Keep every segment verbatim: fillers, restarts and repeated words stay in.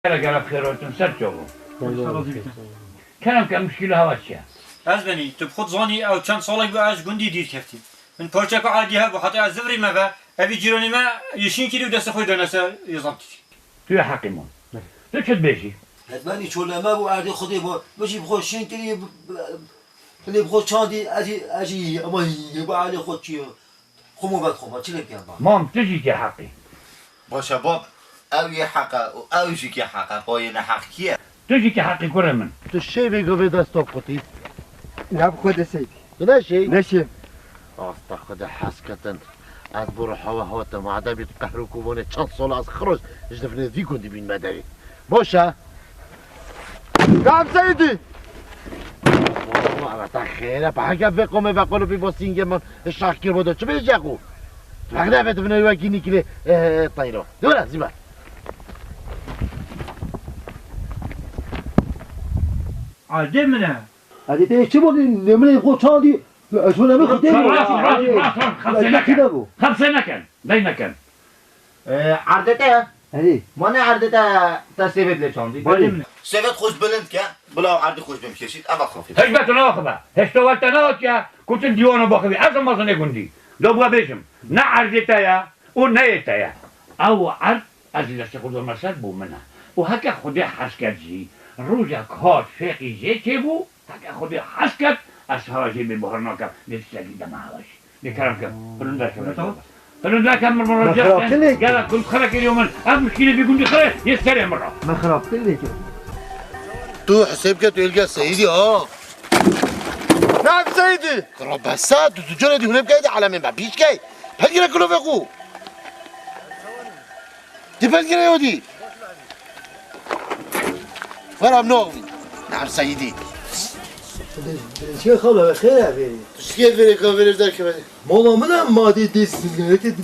Gele gele bi xêr hatin ser çavan. Kerem ke, muşkîla hewa çi ye? Ez benî, tu bi xwe dizanî ew çend salek bû ez ji gundî dîr keftîm. Min parçeka erdî hebû, heta ez zivirîme ve, evî cîranê me yê şîn kirî û destê xwe dane ser yê zam kirî. Tu yê heqî man. Tu çi dibêjî? Ez benî çoleme bû erdê Xwedê bû. Min jî bi xwe şîn kirî, bi, bi, bilê bi xwe çandî, ez jî, ez jî, ama yê bu erdê xwe çi ye? Xwe movet xwe ba, çi lê bikin ba? Mam, tu jî ke heqî. Baş e bab, ew yê heq e û ew jî ke heq e, xwe yê neheq kî ye? Tu jî ke heqî kurê min. Tu şêvê govê dest top qutî. Ya bi xwe de seyî. Tu neşêy? Neşêm. Asta xwe de hez ketin. Ez bo reha we hatim, mademî tu qehro kovonê çend sal ez xiroj ji difinê vî gundî bînme derê. Baş e. Kam Seydî? Ama ta xêre, pa heke vê qomê ve qolopî bo sîngê min şax kir bo do. Çi bêje xo? Vexne ve divine wekî nîkilê, e, tayro. Dora, zîba. Erdê min e. Erdê te çi bo? Nêmine xo çandî. Ez hûn emê xo tê. Rast, rast, rast, rast, xemse neke. Xemse neken. Dey neken. E, erdê te ye? Erê. Ma ne erdê te, te sêvêt lê çandî? Balê min. Sêvêt xwe ji bilind ke, bila erdê xwe ji bin bikêşît, eva xafî. Hikmet û naxibe. Heşta werte nehatiye, kutin dîwana baxivî. Ez mazinê gundî. Da bû bêjim. Ne erdê te ye û ne yê te ye. Ew erd, ez ji destê xwe dome ser bû min e. Û heke Xwedê hez ket jî, rojek hat fêqî jê çêbû, heke Xwedê hez ket, ez hera jê bê bahar nakem, lê tiştekî dema hewa jî. Lê kerem ke, bilind derkeve. Tamam. Bilind derkeve, min, min, min, xirab tilê. Gel, gund xire kiriyo min. Ev muşkîlê vî gundî xire, yê serê min ra. Me xirab tilê kir. Tu hesêb ke tu êlke Seyîdî ha. Nav Seyîdî. Kira besa, tu, tu cure dî hûn ê bikey de alemê me. Pîç key. Pelgire kulovê xu. Di pelgire yo dî. Vera min oxlî. Nav Seyîdî. Çi xala ve xêr e verî? Tu çi vêrê ka vêrê derkeve? Mala min e, ma dê dê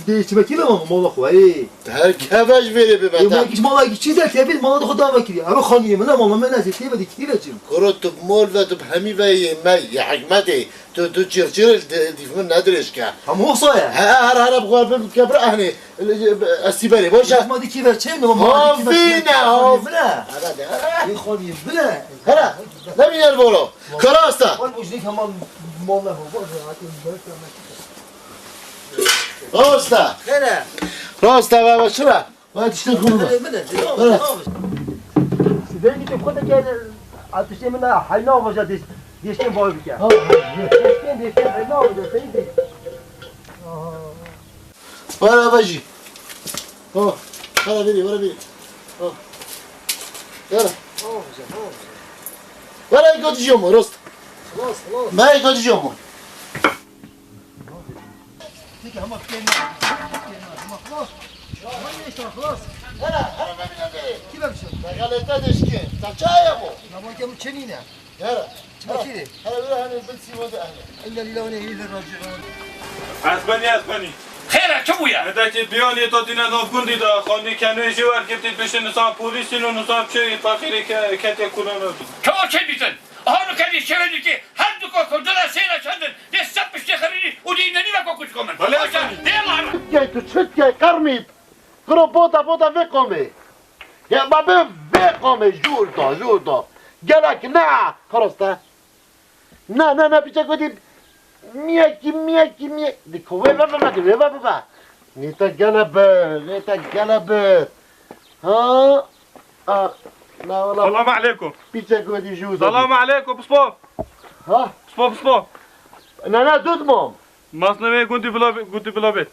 dê çimekî ve mala xwe ê. Derkeve ji vêrê bibe. Ê, ma kî mala kî çi derkeve, mala xwe dava kiriye. Eve xaniyê min e, mala min e, zê tê ve dê kî ve çim. Kuro tu bi mol ve tu bi hemî ve yê me yê hikmetê. Tu, tu çirçir dîv min nedirêj ke. Hem hosa ye. He, her, her, bi xwe bin ke bir ahnê. Ez tî berê, baş e? Ma dikî ver çê, ma dikî ver çê. Havîne, hav. Bile. Ara de, ara. Ê xanî bile. Hera, ne bîner boro. Karasta. Wan bu jdik hemen molla bu. Rasta. Hera. Rasta baba, şura. Hadi işte bunu da. Bile, bile. Hera. Sibê ki tu xwe de gel, atişê min a, hayna avaja deş, deştên bav bike. Ha. Deştên, deştên hayna avaja, seyî de. Aha. Were vejî. Ha. Were bêrî, were bêrî. Ha. Were. Were gotî jî mo, rost. Xlas, xlas. Me gotî jî mo. Peki, hema piyê ne? Piyê ne? Hema xlas. Hema ne işte xlas. Hele, hele ne bileyim. Kim yapmış? Te galeta deşki. Ta çaya bu. Ya bak ya bu çenine. Yara. Çima kiri? Hele, hele, hele, bin sî wede hele. İnna lillahi ve inna ileyhi raciun. Esbeni, esbeni. Xêr e, çi bûye? Heta ki biyanê to tîne nav gundî de, xanî kenê jî wergirtî piştî nisan polîsîn û nisan çi, faqîrê ke-, ketê kunan. Çawa çê bîtin? Aha nu kedî şevê dîtî, her du ka kurdina sêra çendin, dê sep piştê xerînî û dê îmnenî ve ko kuçko min. Belê. Baş e, efendim. Dê lan. Gel tu çit gel qermît. Kuro bota bota vê qomê. Ya babe vê qomê jûr da, jûr da. Gelek ne, xeroste. Ne, ne, ne, piçek wê dî. Miyekî, miyekî, miyek. Dî ku wê ve, ve, ve, dî wê ve, ve, ve. Nê te gele bi, nê te gele bi. Ha? A, na, wala. Selamu aleykum. Piçek wê dî jû. Selamu aleykum, pispo. Ha? Pispo, pispo. Ne, ne, dut mom. Masneme gundî bila, gundî bila bêt.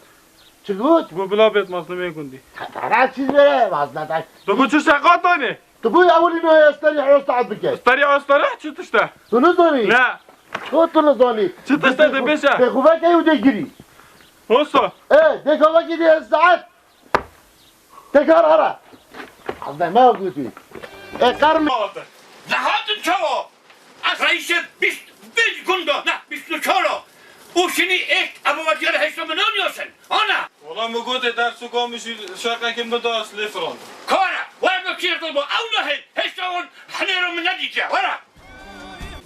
Çi got? Got bila bêt masneme gundî. Hera çiz vere, vazna tay. Tu bu çi şeqat dane? Tu bu ewilî no estarî estat bike. Estarî estarî çi tişte? Tu nizanî? Ne. Tu, tu nizanî. Çi tişte de beşe? Te xuvek ew de girî. Hosta. E, de kavaki de saat. Tekrar ara. Az da me gutî. E, karmi. Nehatin çawa? Ez reîsê bîst pênc gunda, ne, bîst û çar a. Û şinî êk ev wadiyara heşta min aniyasin. Ana! Wala min gotê ders û gamî jî şeqekî min da ez lê firand. Kare, were bi kîr dilba, ew nahê, heşta wan henêro min nedîtiye, were!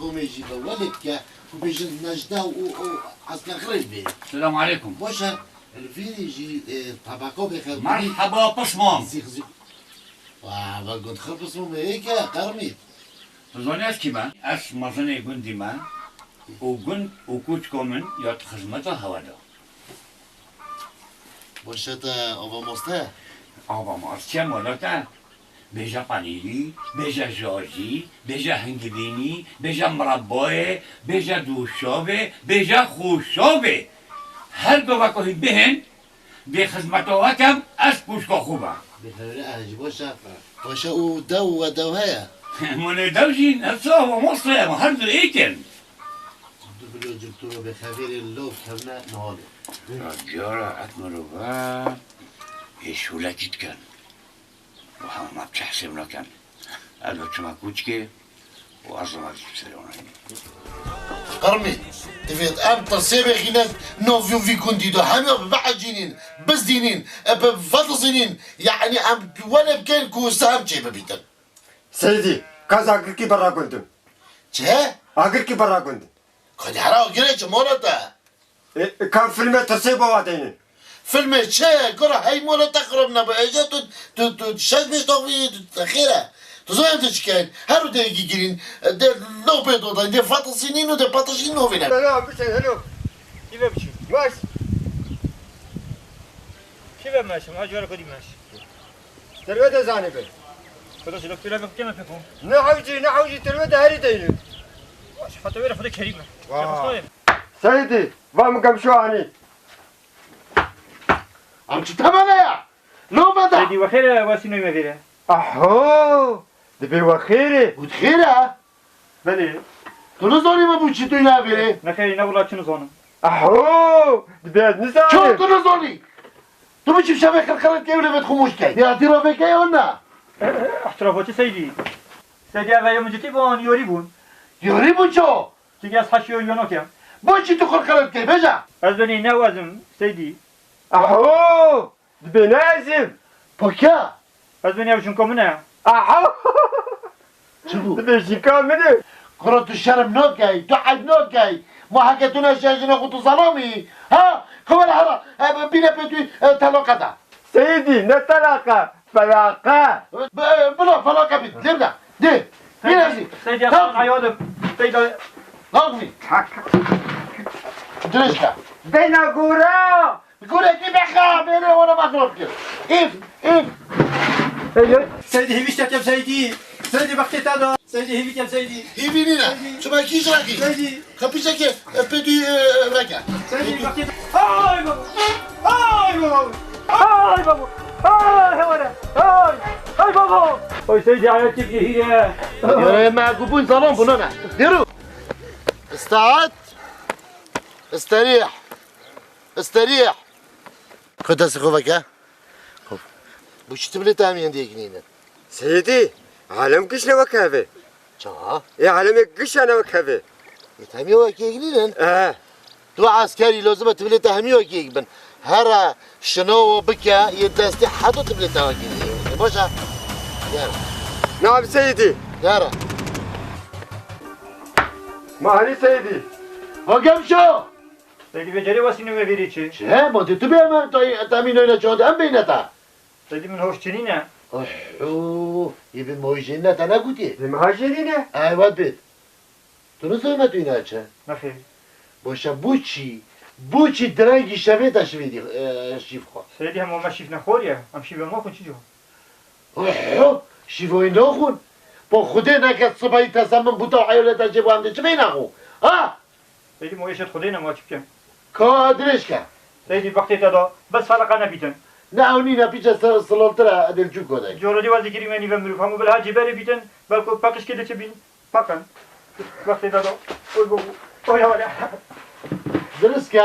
Gomê jî bi welê dike, ku bêjin nejdeh û, û eska xirê vê. Selamu aleykum. Baş e, li vîrê jî, e, tabaka bê xew. Merheba pişman. Zîx, zîx. Wa, va gund xirpis û meyê ke, qermî. Tu zanî ez kî me? Ez mezinê gundî me û gund û kûçko min ya di xizmeta hewe de. Boşe te ava maste? Ava mast çi mola te? Bêje panîrî, bêje jajî, bêje hingivînî, bêje mirabayê, bêje dûşavê, bêje xûşavê. Her dova ku hîn bihên, dê xizmeta we kem, ez kûçka xwe be. Bihewre ez ji bo şafa. Paşa û dew we dew heye. Mune dew jî nefsa we mosle, em her du êk in. Du bilo cil tu ro bê xevêrê lo kevne nihalê. Ya cara et mirove ê şûlekî dikin. Û hema me bi çi hesêb nakin. Ez bi çima kûçkê û ez zima jî bi serê wan hînî. Qirmî, divêt em tirsê bêxîne nav vî gundî de. Hemiya bi biecînîn, bizdînîn, e, bi vedizînîn. Yanî em wele bikeyn ku sehem çê bibîtin. Seydî, ka ez agirkî bera gundin. Çi? Agirkî bera gundin. Ka dihera agirê çi mola te? E, e, ka em filmê tirsê bawa deynin. Filmê çi? Kura hey mola te xirab nebe. Êca tu, tu, tu şeş beş daxwî, tu, tu xêr e. Tu zanî tu çi keyn? Her û dê gîgirîn, dê lo pê dodayîn, dê fatisînîn û dê patişîn novîne. Hello, biçin, hello. Kî ve biçin? Baş. Kî ve meşim? Ha, cara kudî meş. Serwet e zanî be. Xwedê ji doktora min keme pêko. Ne hewcî, ne hewcî, terwet e herî deyni. Baş, hata wêre Xwedê kerîm e. Wa. Seydî, va min gemşo anî. Em çi temene ya? Nobeda. Seydî, we xêr e, we sînoyê me vêre. Aho, dibê we xêr e. Û xêr e? Belê. Tu nizanî me bû çi tu navêrê? Nexêrî, ne wila çi nizanim. Aho! Dibê ez nizanim. Çawa tu nizanî? Tu biçî şevê xirxiret key û lê vêt xumûş key. Diyatî ravêkey an na? Îhtirafa çi Seydî? Seydî, ev heye min citî bûn, yorî bûn. Yorî bûn çawa? Çikî ez heşî yorî nakem. Bo çi tu xirxiret key, bêje? Ez benî ne wezim, Seydî. Aho! Dibê ne ez im? Poke? Ez bênî ev jinka min e. Aha! Çi bû? Dibê jinka min e. Kuro tu şerm nakey, tu eyb nakey. Ma heke tu neşe jina xwe tu zelam î. Ha? Xewer hera, e, bîne pê tu, e, telaqe de. Seyidî, ne telaqe, felaqe. Bi-, bila felaqe bît, lê bide. Dê. Bîne jî. Seyidî, ez ayadım. Seyidî. Laqmî. Dirêj ke. Bêne gora. Gure kî bexa, bêrê wana maxlop kir. Îf, îf. Seydî, hêvî ştekem Seydî. Seydî, bextê te da. Seydî, hêvî kem Seydî. Hêvî nîne. Seydî. Çima kî ji rakî? Seydî. Kapîşekê, e, pê dû, e, veke. Seydî, bextê te. Ay babo. Ay babo. Ay babo. Ay hewere. Ay. Ay babo. Oy Seydî, hayat çiftliği ye. Yürü, me gubun salon buna ne? Yürü. İstaat. İsterih. İsterih. Xwe destê xwe veke. Xwe. Bu çi tibilê te em yên dêkinîne? Seyidî, alem giş ne wek ev e. Çawa? Ê alemê giş ne wek ev e. Ê, te hemî wek yek nînin? E. Tu eskerî, lazim e tibilê te hemî wek yek bin. Here şino bike, yê destê heto tibilê te wek yek bin. Ê, baş e. Gel. Navê Seyidî. Gel. Mahirî Seyidî. Ho gemşo. Seydî vê carê wesî nû me vêrê çi? Çi he? Ma dê tu bê me, tu, te mînoyne çand, em beyne te. Seydî min hoş çinî ne. Oh, oh, yê bin ma hoş jênîne te negutiye. Dê min ha jênîne? Ay, wat bêt. Tu nizanî me tu yîne çi? Nexêr. Boşe bu çî, bu çî direngî şevê te şivê dî, e, şîv xwe. Seydî hema me şîv nexwariye, em şîve naxwin çi cihon? Oh, oh, şîvoyî naxwin. Po Xwedê neke sibahî te se min bûta eyalê te jê bo em dê çi bey naxwin? Ha? Seydî, ma êşet Xwedê ne, ma çi bikim? Ka dirêj ke. Seydî, bextê te da, bes feleqe nebîtin. Ne ew nîne, pîçe se-, silaltir e, edê li çûko de. Cara dê wezî kirî me nîve mirov, hemû bila ha cêberê bîtin, belko peqişkê de çi bîn, peqin. Bextê te da. Oy babo. Oy hale. Dirist ke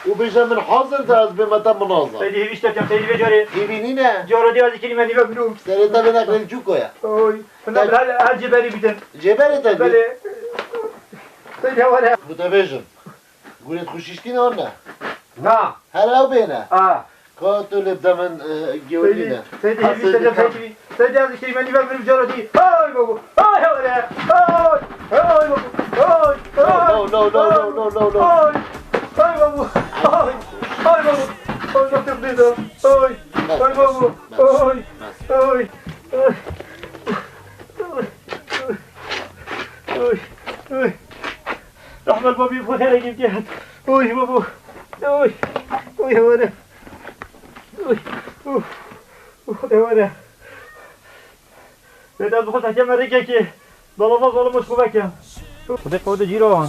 û bêje min hazir de ez bê me te minaza. Seydî, hêvî ştekem, Seydî, vê carê. Hêvî nîne. Cara dê wezî kirî me nîve mirov. Serê te bêne qêl çûko ye. Oy. Hûn bila ha cêberê bîtin. Cêberê te bî? Belê. Seydî, heware. Bu te bêjim. Gurê xwe şiştî ne, ne? Na. Her ew bêne. A. Ka tu lê bide min, e, gewrî ne. Seydî, Seydî, Ha, hêvî Seydî, ştekem, Seydî. Seydî, ez kirî me nîve mirov cara dî. Ay babo. Ay heware. Ay. Ay babo. Ay. No, no, no, no, no, no, no, no. Ay. Ay babo. Ay. Ay babo. Ay babo. Ay. Ay babo. Ay. Ay. Ay. Gel babî, bu hele git gel. Oy babo. Oy. Oy hele. Oy. Uf. Uf hele. Bêdel bi xwe tehkeme rêkekê. Dalava zalim û şixwe veke. Xwedê qewde cîran.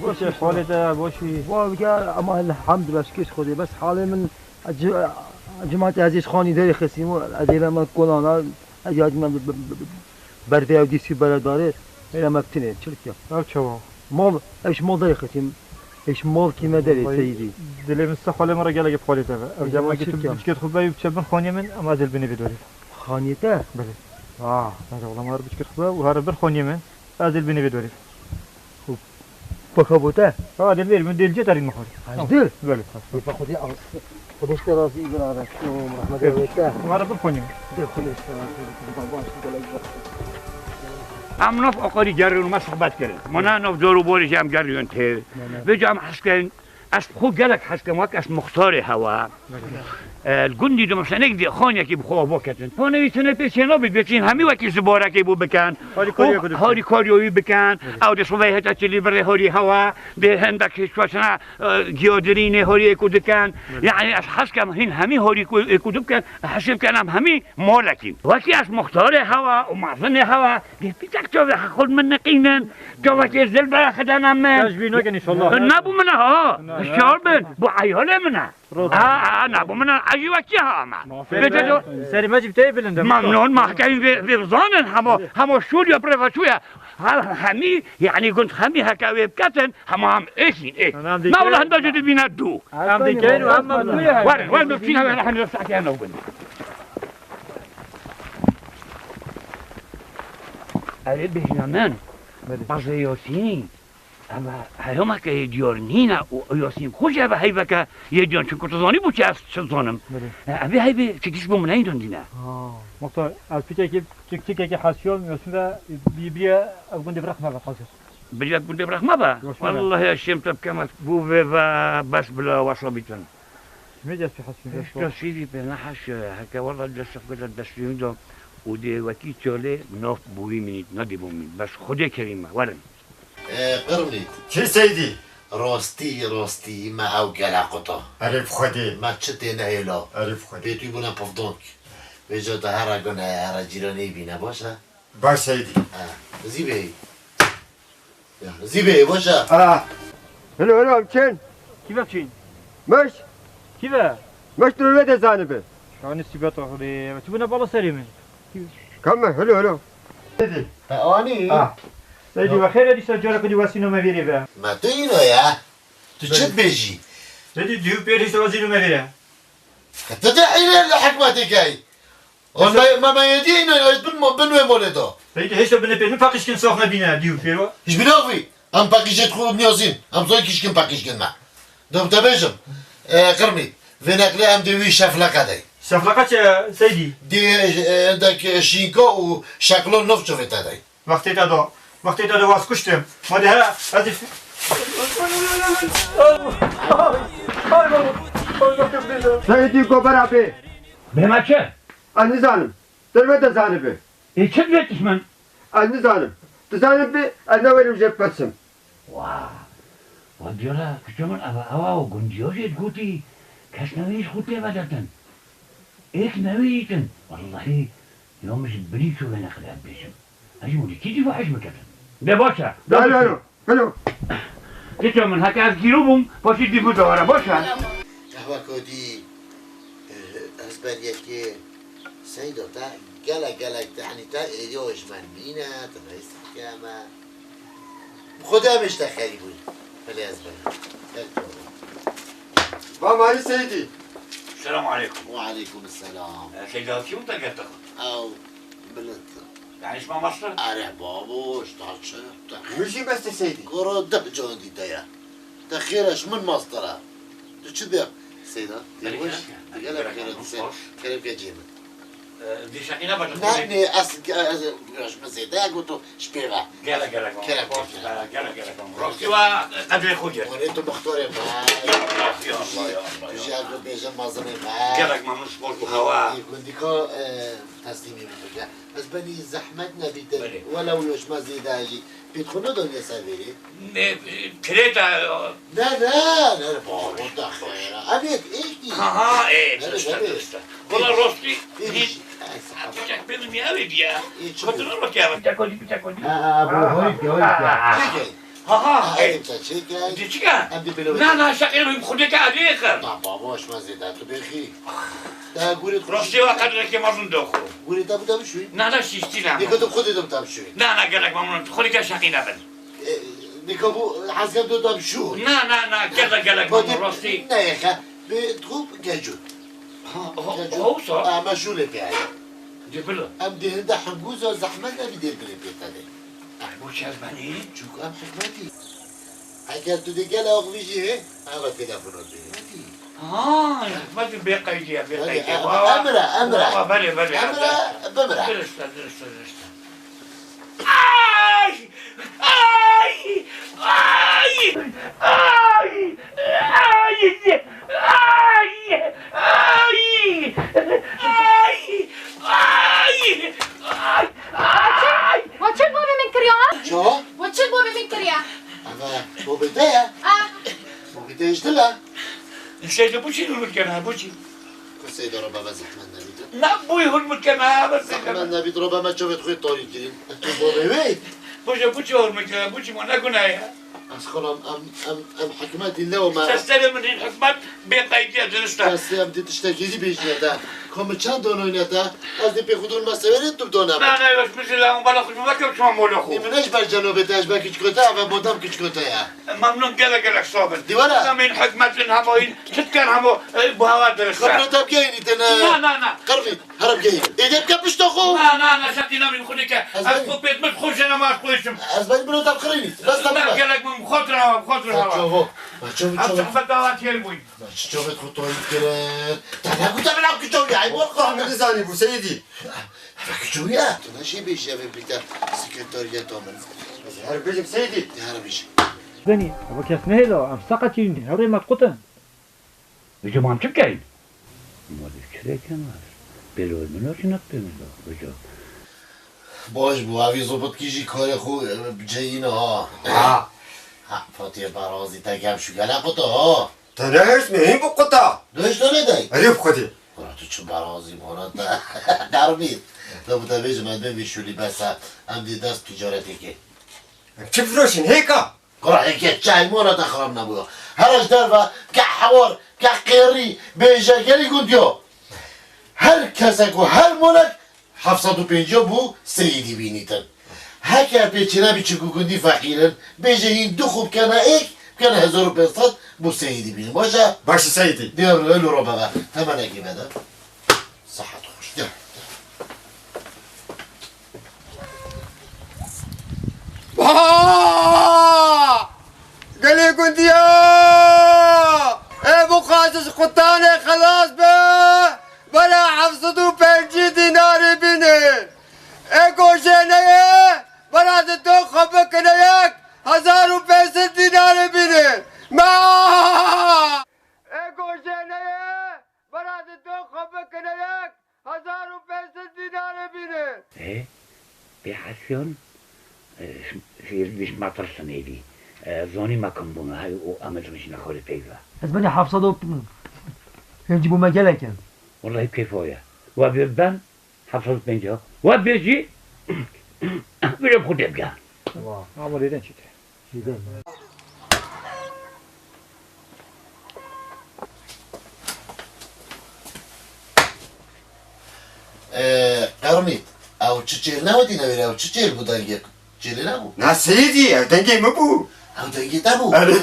Boş e, xalê te, boş e. Wa bike, ama elhamdulillah, şikir Xwedê. Bes halê min, ci-, cimat ez ê xanî derê xistîm û ez ê me kolana, ez ya me bervê ew dîsî beredarê, êle me bitinê, çilik ya. Ew çawa? Mal, ew ji mal derê xistîm. Eş mal kî me derê, Vay, seyîdî. Dilê min se xalê min re gelekî xalê te ve. Ev Êş cem ma wekî tu çilik ya. Biçkêt xwe beyî çe bin xaniyê min, em ez ê li binê vê dorî. Xaniyê te? Belê. Ah. Nere olamar biçkêt xwe û her bir xaniyê min, ez ê li binê vê dorî. Paka bo te? Ha, dil ver, min dil cê tarî mixor. Hajdil? Belê. Ê pa Xwedê, Xwedê ji te razî, birader. Û rehmet Ê, wê te. Mara bir xaniyê min. Dil Xwedê ji te razî, baba, baş, gelek baş. Em nav oqarî gerin û me sohbet kirin. Mana nav dor û borî jî em geriyon tê. Belê. Vêca em hez kirin, ez xwe gelek hez kim, wek ez muxtarê hewa. Belê. E, li gundî de mesela nek dê xaniyekî bi xwe ava ketin. Panewî tune pê çê nabî, bêçîn hemî wekî zibarekê bû bikin. Harîkariyê Û ku dikin. Harîkariyoyî bikin. Belê. Ew dê sibê heta çilî birê harî hewa, dê hendek çaşina, e, giyadirînê hariyê ku dikin. Belê. Yani ez hez kim hîn hemî harî ku, ku dikin, hesib ken em hemî Molekî. Wekî ez muxtarê hewa û mezinê hewa, dê pîtek çavê xwe min niqînin, çavekê zil beraxidene min. Te ji bîr nakin inşallah. Nebû min e ha. Na, Hişyar bin. Bu eyalê min e. Roz. Ha, ha, nebû min e. Ez jî wekî ha me. Mafê Bê te be. do- Serî me jî bi te bilind e. Memnun, ma hekayî vê, vê bizanin, hemo, hemo şûl ya prevaçû ya. Ha, hemî, yani gund hemî heke wê biketin, hema em êkîn, êk. Em dî Ne wala kê- henda jî dibîne dû. Em dî kê û em memnun. Werin, werin, bi çîna werin, hemî saetê hene gund. Erê bêjna min, Belê. Qazê Yasînî, em heyameke yê diyar nîne û Yasîn xwe jî eve heyveke yê diyan, çunku tu zanî bû çi ez çi zanim. Belê. E, evê heyvê çekiş bû min neyî dondîne. Ha, muxtar, ez piçekî, çik-, çikekî hesiyam, Yasîn ve bi-, biriye ev gundê birexme ve hazir. Biriye gundê birexme be? Yasîn ve. Wallahî ez şêm te bikem, ez bû vê ve bes bila wasa bîtin. Ji me dest pê hesiyam, Hiç dest pê. Kesî pê neheşe, heke wala dest xwe de destî da û dê wekî çalê nav bûyî minît, nadî bû min. Bes Xwedê kerîm e, werin. Ê, Qirmît. Çi Seydî? Rastî, rastî me ew gele quta. Erê bi Xwedê. Me çi tê nehêla. Erê bi Xwedê. Bê tu bûne pivdonk. Vêca de here gune ye, here cîranê bîne, baş e? Baş Seydî. Ha, zî bê. Ya, zî bê, baş e? Ha. Hilo, hilo, em çin. Kî ve çin? Meş. Kî ve? Meş tu vê de zanibi. Şanî sîbet axirê. Tu bûne bala serê min. Kam me? Hilo, hilo. Te anî? Ah. Seydî, we xêr e, dîsa careke dî wesîno me vêrê ve. Me tu îno ya? Tu çi dibêjî? Seydî, dû pêr hîsa wezîno me vêre. Tu de îne li hikmetê key. Ol me, me, me yê dî îne, bin mo-, bin wê molê do. Seydî, hêşta binê pêr min paqîş kin, sax nebîne, dî û pêro. Hiç binaxvî. Em paqîşê xwe niyazîn. Em zor kişkin paqîş kin me. Dom te bêjim. E, Qirmît. Vê neqlê em dê wî şefleqe dey. Şefleqe çi, Seydî? Dê, e, endek şînka û şeklo nov çovê te dey. Wextê te da. Wextê te da waz kuştim. Ma de he, ez ê Seydî, go bera bê. Bê me çi? Ez nizanim. Derve de zanibi. Ê çi dibêtiş min? Ez nizanim. Dizanim bê, ez ne werim jê pesim. Wa! Wa diyara, kiço min, eva, ewa û gundiya jê digotî, kes newê ji xwe tê vedetin. Êk newê îtin. Wellahî, ya min ji bilî çû vê neqlê ez bêjim. Ez ji Mûrîkî jî fahiş biketim. Dê baş e. Dê baş e. Helo, helo. Kiço min, heke ez gîro bûm, paşî dî bû dewere, baş e. Qehwe kodî, eh, ez ber yekê, Seyda te gelek gelek te, yanî te êriya ji me bîne, tu rêz dike me. Bi Xwedê em ê ji te xerîb bûn. Belê ez berim. Gel tu. Ba Malî Seydî. Selamu aleykum. Wa aleykum selam. E, Seyda, kî û te gerte xwe? Ew, bilind. Yani ji me mestir? Erê babo, ji te çi? Te Min jî mestir Seydî. Koro deh can dî te ye. Te xêr e, ji min mestir e. Tu çi diye? Seyda, Belê, gelek xêr e, tu gelek xêr e, tu ser. Baş. Kerem ke cê min. Vê şeqî nebe tu Ne, xwedê. Ne, ez, ez, ez ji min zêde got tu ji pê ve. Gelek, gelek mam. Kerem, Rostî kerem. Be, gelek, gelek mam. Rostî wa qedrê xwe gir. Hûn ê tu muxtarê me. Ya Allah, ya Allah, ya Allah, ya Tu jî Allah. Ego bêje mazinê me. Gelek memnun ji xwe û hewa. Ê gundîka, e, teslîmî min bike. Ez benî zehmet nebîtin. Belê. Welew yo ji me zêde jî. Pêt xwe nedaniye ser vêrê? Ne, e, kirêta, e, Ne, ne, ne, ne, baba, te xêra. Em yek êk dî. Ha, ha, e, Belê, dirist e, belê. Dirist e. Wala rostî, Êk hîn, dî. Tiştek pê min ya wê diye. Êk çi Xwe bû? Dina rostî ya, te kodî, te kodî. Ha, ha, bu Ha, hoyt ya, hoyt ya. Ha, ha. Çekek. Ha, ha, Ha, e. Em te çekek. Di çika? Em di bilo Na, na, şaqê min xwedê te adê xim. Na, baba, şima zêde tu bêxî. Te gurê Rostî wa qedrekê mezin doxo. Gurê te bu te bişûyî. Na, na, şiştî na. Nêka tu xwedê de bu te bişûyî. Na, na, gelek memnun. Xwedê te şaqî nebin. E, nêka bu hezkem tu te bişû. Na, na, na, gelek, gelek memnun, rostî. Ne, yexe. Bi tu gecu. Ha, ha, Gecu. Ha, wisa? Ha, meşûlê pê heye. Di bilo. Em dê hinde hingûza zehmet nebî dê bilê pê te de. Ay, bu çi ez benî? Çûk em hikmetî. Eger tu dê gel axivî jî hê, eva telefona bê. Hikmetî. Ha, hikmetî bê qeydiye, bê Belê, qeydiye. em-, Baba. Emre, emre. Baba, belê, belê, Emre, emre. Bimre. Dirist e, dirist e, dirist e. Ay! Ay! Ay! Ay! Ay! Ay! Ay! Ay! Ay! Ay! Wa çi bavê min kiriya, ha? Çawa? Wa çi bavê min kiriya? Eve, bavê te ye? Ha. Bavê te ji dil e? Seyde bu çi hurmet kene, bu çi? Ku Seyde robe ve zehmet nebît. Na bu hurmet kene, ha, be Seyde. Zehmet nebît, robe me çavê xwe tarî kirin. Tu bavê wê? Bu çi, bu çi hurmet kene, bu çi, bu ne günah ya? Ez xwe em, em, em, em hikmetî lew me. Seslere min hîn hikmet bê qeydiye dirist e. Destê em dê tiştekî jî bêjine te. Ka min çend donoyne te, ez dê pê xwe dûn me severê tu done me. Na, na, yoş min zî lewm bala xwe ji min veke çima molo xwe. Ê min ne ji ber cenobê te, ji ber kiçiko te, eve modem kiçiko te ya. Memnun gelek gelek sabin. Dîwara. Em hîn hikmetin hemo hîn çi dikin hemo, e, bu hewa dirist e. Xibro te bigeyînî te ne. Na, na, na. Qirvî. Herem geyî. Êdî bike pişta xwe. Na, na, na, şaqî nabîn xwe dike. Ez Ez benî. Xwe pêt min xwe jene ma xwe şim. Ez benî bilo te bixirînî. Bes te Na, bile. Gelek min xwe tira, xwe tira. Çavo. Ma çavo, Ev çavo. Çaxfet dawa têr bûyî. Ma çi çavet xwe toyî kirin? Te ne gute min ev kiço ya. Ay bol Xwe xwe. Min nizanî bû Seyîdî. Ev kiço ya. Tu ne şey bêjî ev bîte sekreteriyeta min. Ez her bêjim Seyîdî. Ya her bêjî. Benî, ev kes nehêla, em seqetîn, herê me qutin. Vêca ma em çi bikerîn? Ma dê çi rêken ez? Bêlo min o çi nat pê min da, vêca. Baş bû, evî zobitkî jî karê xwe, e, bi ceyîne ha. Ha. Ha, Fatihê berazî te gem şu gele quta ha. Te ne hêrs me, hîn bi quta. Döş döne dey. Erê bi Xwedê. Ora tu çi berazî mana te. Dermî. Te bu te bêjim ez bê vî şûlî bes e. Em dê dest ticaretê kê. Em çi firoşin, hêka? Kurehekê çaymana te xirab nebûya. Here ji derve ke hewar, ke qêrî, bêje gelî gundiya. Her kesek û her molek heft sed û pêncî bû Seyîdî bînîtin. Heke pê çênebî çi ku gundî feqîr in, bêje hîn du xwe bikene êk, bikene hezar û pênc sed bû Seyîdî bînin. Baş e? Baş e Seyîdî. Dê ew li ro beve. Temenekê vede. Sihet xweş. Gel. Ba! Gelê gundiya! Ê bixwaze ji qutanê xelas be, bera heft sed û pêncî dînarê bîne. Ê ku jê neyê, bera di do xwe bikine yek, hezar û pênc sed dînarê bîne. Ma! Ê ku jê neyê, bera di do xwe bikine yek, hezar û pênc sed dînarê bîne. Ê, bê hesiyan, e, ş-, ş-, ji me tirsin êdî. E, zanî me kim bûne, hey, û em ê ji min jî nexwarê peyve. Ez benî heft sed û pêncî bû me gelek in. Wellahî kêfa ye. We bê ben, Heft sed û pêncî. We bêjî, bêje bi Xwedê bike. Wa, ama lêden çi? Ee, Qermît, ew çi çêl ne wetî newêre, ew çi çêl bû dengê çêlê nebû? Na Seyîdî, ew dengê min bû. Ew dengê te bû? Erê.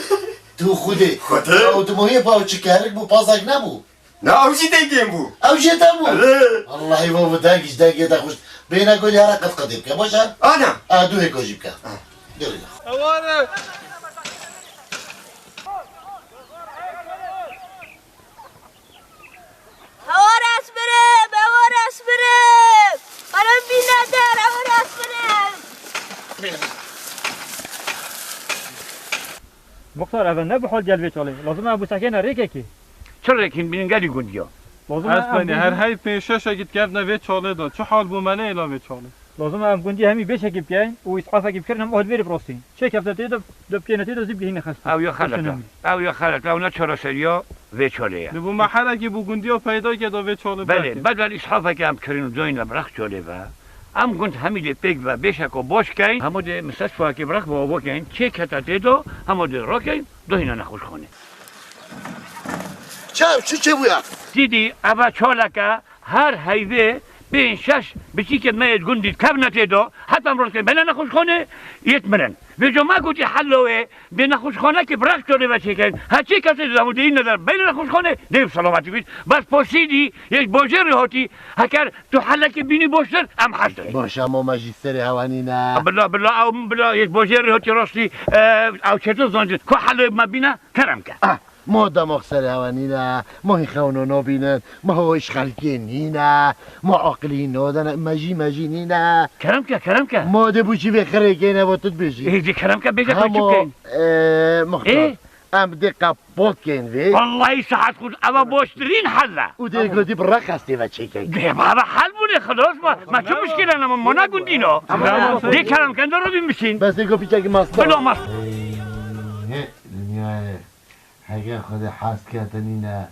Tu Xwedê. Xwedê. Ew tu mohiyê pa ew çi kerik bû, pazek nebû? Na, ew jî dengê min bû. Ew jî te bû? Erê. Wellahî babo, dengî ji dengê te xweş. Bêhna ku diyara qet qetê bike, baş e? Ana. A, du hêko jî bike. Ah. Gelê. Hewar e. Hewar ez birim, hewar ez birim. Muxtar, ev ne bi hal gel vê çalê. Lazim e em bûsekêne rêkekê. Çi rêkên bînin gelî gundiya? Lazim e em Esmenî, her gundî- hey pênc şeşekî dikevne vê çalê de. Çi hal bû me neyê la vê çalê? Lazim e em gundî hemî bêşekî bikeyn û îsafekî bikirin, em hal vêrê bi rastî. Çê kefte tê de, de bikêne tê de zî bigihîne xesp. Ew ya xelet e. Ew ya xelet e. Ew ne çareserî ya vê çalê ye. Li bo me herekî bo gundiya peyda ke da vê çalê Belê, berkê. Bedel îsafekê em kirin û doyne biraq çalê ve. Em gund hemî dê pêk ve bêşeko baş keyn. Hemû dê mistesfakê biraq ve avo keyn. Çê kete tê de, hemû dê rakeyn, doyne nexweşxanê. Çav, çi çêbûya? Sîdî, eve çaleke her heyvê pênc şeş biçîkê me yê gundî kevne tê de, heta em rojkê bene nexweşxanê, yêt mirin. Vêca me gotî helo wê, dê nexweşxanekê biraq çalê ve çêkeyn. Her çê kesê dê hemû dê yî neder beyne nexweşxanê, dê bi selametî bît. Bes po sîdî, yê ji bajêrê hatî, heker tu helekê bînî baştir, em hez dayî. Baş e, ama me jî serê hewa nîne. Bila, bila, ew, bila, yê ji bajêrê hatî rastî, e, ew çêtir zancin. Ku helo me bîne, kerem ke. Ah, Ma dema serê hewa nîne, ma hîn xewno nabînin, ma hawayî ji xelkê nîne, ma aqilî nadene, me jî, me jî nîne. Kerem ke, kerem ke. Ma dê bû jî vê xirêkê ne bo tu dibêjî. Ê, dê kerem ke, bêje Hema, xwe çi bikeyn? e, Muxtar, Ê? em dê qepat kên vê. Wallahî saet xwe eva baştirîn hel e. Û dê gotî bi reqestê ve çêkey. Dê baba hel bûne, xelas ma, ma çi muşkîle ne, ma, ma ne gundîno. Dê kerem ke, ndo robî mişîn. Bes dê go piçekî masta. Bila mast. He, dinyayê. Heke Xwedê hez ketinîne,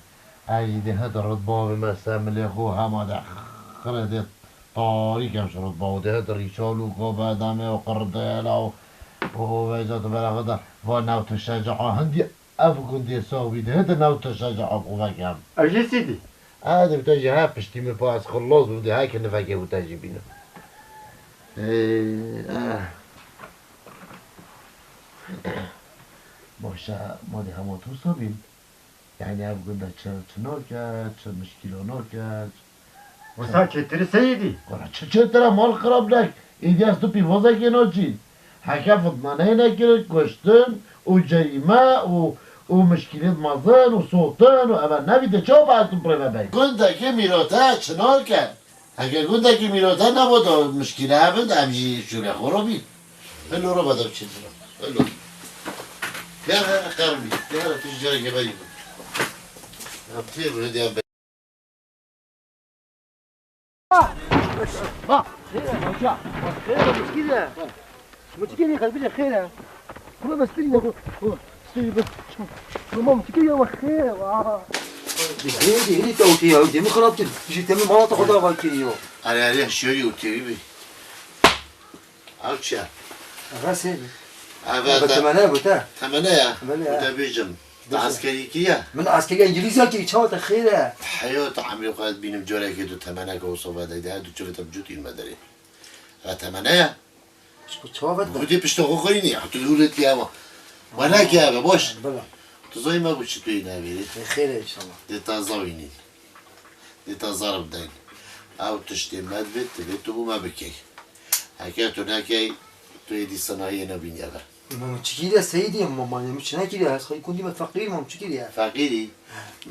ez jî dê hit rutba bime ser milê xwe, hema de xire dê tarî kem ji rutba û dê hit rîçal û ko berdemê û qir dêla û, û vêca tu bera xwe de va newt û şeca hindî ev gundê sax bî, dê hit newt û şeca xwe vekem. Ev jî sîdî. Ê, dê bi te jî he piştî min pa ez xilos bim, dê heke nivekê bi te jî bînim. Ê, eh. Baş e, ma dê hema tu sabîn. Yani ev gunda çi, çi nake, çi mişkîla nake. Wisa çêtir e seyîdî? Wala çi çêtir e, mal xirab nek. Êdî ez tu pîvozekê naçîn. Heke fitnaneyê nekirin, kuştin û cerîme û, û mişkîlêt mezin û sotin û eve nebî de çawa be ez tu birêve bey? Gundekê mîrote çi nake. Heke gundekî mîrote nabo da mişkîle hebin, em jî şûrê xwe robîn. Helo, roba de biçin. Helo. Gel, gel, qerbî. Gel, tu ji carekê berî bin. Ya, tê bi hediya be. Ba, xêr e, hoca. Xêr e, mişkîle. Muçikê nî xelbî de xêr e. Kuma bes pirî ne ku. Ku. Stêrî bi. Kuma muçikê ya wa xêr e wa. Hêdî, hêdî tewtê ya, dê min xirab kir. Ji temê mala te xwe da va kiriyo. Are, are, şiyayî û têwî bî. Ew çi ye? Eve sê bi. Eve Eve te-, temene bu te. Temene ya. Belê Bu ya. te bêjim. Te Bêjim. eskerî kiriye? Min eskerî îngilîz ya kiriye, çawa te xêr e? Heya te emrê xwe ez bînim carekê tu temeneke wisa vedeyde, her du çivê te bi cût îlme derê. Eve temene ye. Çi ku çawa vet Hûdê pişta xwe xwînî, hûdê hûdê tiya ma. Wala ki eve, baş. Bila. Tu zayî me bû çi tu yî navêrî? Ê, xêr e inşallah. Dê ta zawînîn. Dê ta zarb deyn. Ew tiştê me divê, divê tu bû me bikey. Heke tu nekey, tu êdî sinayê nebîn eve. Ma min çi kiriye seyîdî, ma, ma min çi nekiriye, ez xwî kundî me feqîr, ma min çi kiriye? Feqîrî?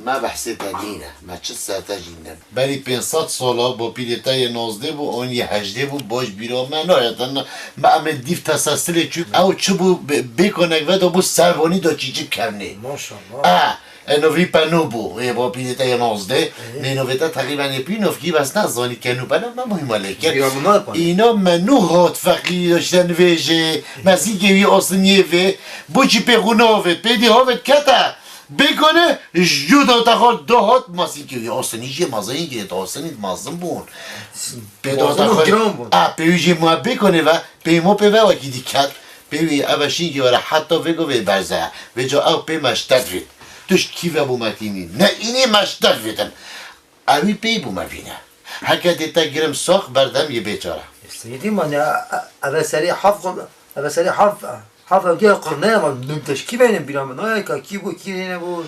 Me behsê te nîne, me çi ser te jî ne. Berî pênc sed sala bapîrê te yê nozdeh bû, an yê hejdeh bû, baş bîra me nayê te na-, me em ê dîv tesesilê çû. Ew çi bû, bê-, bêkonek vedo bû servanî da çîçî kevnê. Maşallah. E, e, novî peno bû, ê bapîrê te yê nozdeh, Ê. nê novê te teqrîben yê pî novkî bes ne zanî kenû peno me muhîm e lê ke. Bîra min nayê pano. Îna me nû hat feqîrî da işte nivêjê, me sîkê wî asiniyê vê, bû çî pê xwe navêt, pê dî havêt kete. Bêkone, ji da te xwe da hat, masînkê wî asinî jê mezin, yê te asinî mezin bûn. Pê da te Mezin û xwe, giran bûn. a, pê wî jê ma bêkone ve, pê mo pê ve wekî dî ket. Pê wî eve şînkê were heta vê go vê berze. Vê ca ew pê me ji te divêt. Tu ji kî ve bû me tînî? Ne înî me ji te divêtin. Ewî pê bû me vîne. Heke dê te girim sax berdem yê bêçare. Seyîdî ma ne, eve serê haf, eve serê haf, haf ev diya qirneye ma, dûm te ji kî beynin bîra min? Nayê ka kî bû, kî nêne bû,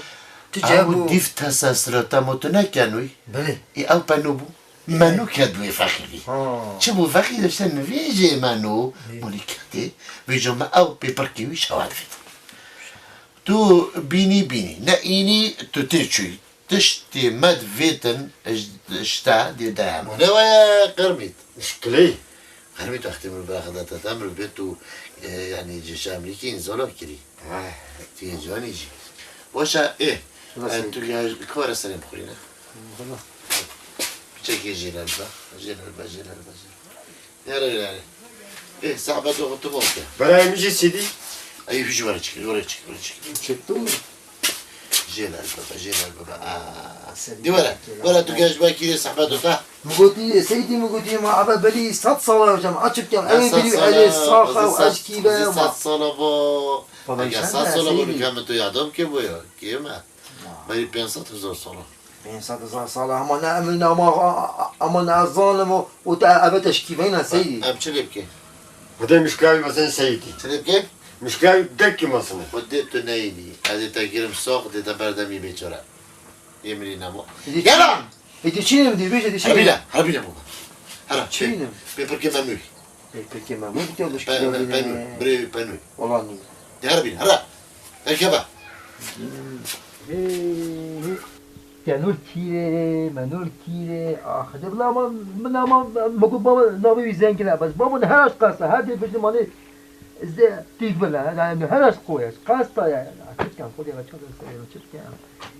tu ceh Ew bû. dîv tesesira te ma tu nekenûy. Belê. Ê ew peno bû. Me nû ket wê feqîrî. Ha. Çi bû feqîr işte nivêjê me nû. Ê. Molî ketê, vêca me ew pê pirkê wî şewa divêt. Tu bînî bînî, ne înî tu tê çûyî. Tiştê me divêtin ji, ji te dê de heme. Ne waya qirmît. Ji kilê. Qermît wextê mirov beraxida te, te mirov bê tu, e, yanî ji şamlîkî înzalo kirî. Heh. Tu yê ciwanî jî. Baş e, ê, Nasıl? E, tu ya kara serê bixwîne. Tamam. Piçekê jêlal be, jêlal be, jêlal be, jêlal be. Nere, nere. Ê, sehbet o tu bol ke. Berayê min jî sîdî. Ey, hûj were çik, were çik, were çik. Çektim mi? Jêlal baba, jêlal baba. Aa. Di were, were tu geş be kîrê sehbet o ta. Min gotî, Seydî min gotî, ma eve belî sed sala hocam, açık ya. Eve belî, eve saxa, eşkî be. Sed sala bo. Baba, eger sen sed de sala bo, Seydî. Nika min tu yadam ke bo ya, kê me? Berî pênc sed hezar sala. Pênc sed hezar sala, ama ne emin, ama, ama ne zalim o, o te eve teşkî veyna Seydî. Em çi lê bike? Xwedê mişkavî mesin Seydî. Çi lê bike? Mişkavî gelkî mesin. Xwedê tu neyînî. Ez ê te kirim sox, dê te berdemî bêçare. Yê min î nemo. Êdî çi Gel lan! Êdî çi ne, êdî bêje, êdî çi ne? Herbîne, herbîne baba. Hera, Çi pê, ne? Pê pirkê memnû. Ê, pekê memnû bike, Pe-, pe-, penû, birê penû. Wala nî. Herbîne, hera. Erkebe. Hey, hey. Tenûr kîrê, menûr kîrê. Ah, de bila ama, min ama, me got baba, navê wî zengin e. Bes baba ne her aşk qasa, her dê bijli manê. Ez de tîk bila, yani her aşk koyas. Qasta yani. Açıkken, Xwedê açıkken, açıkken.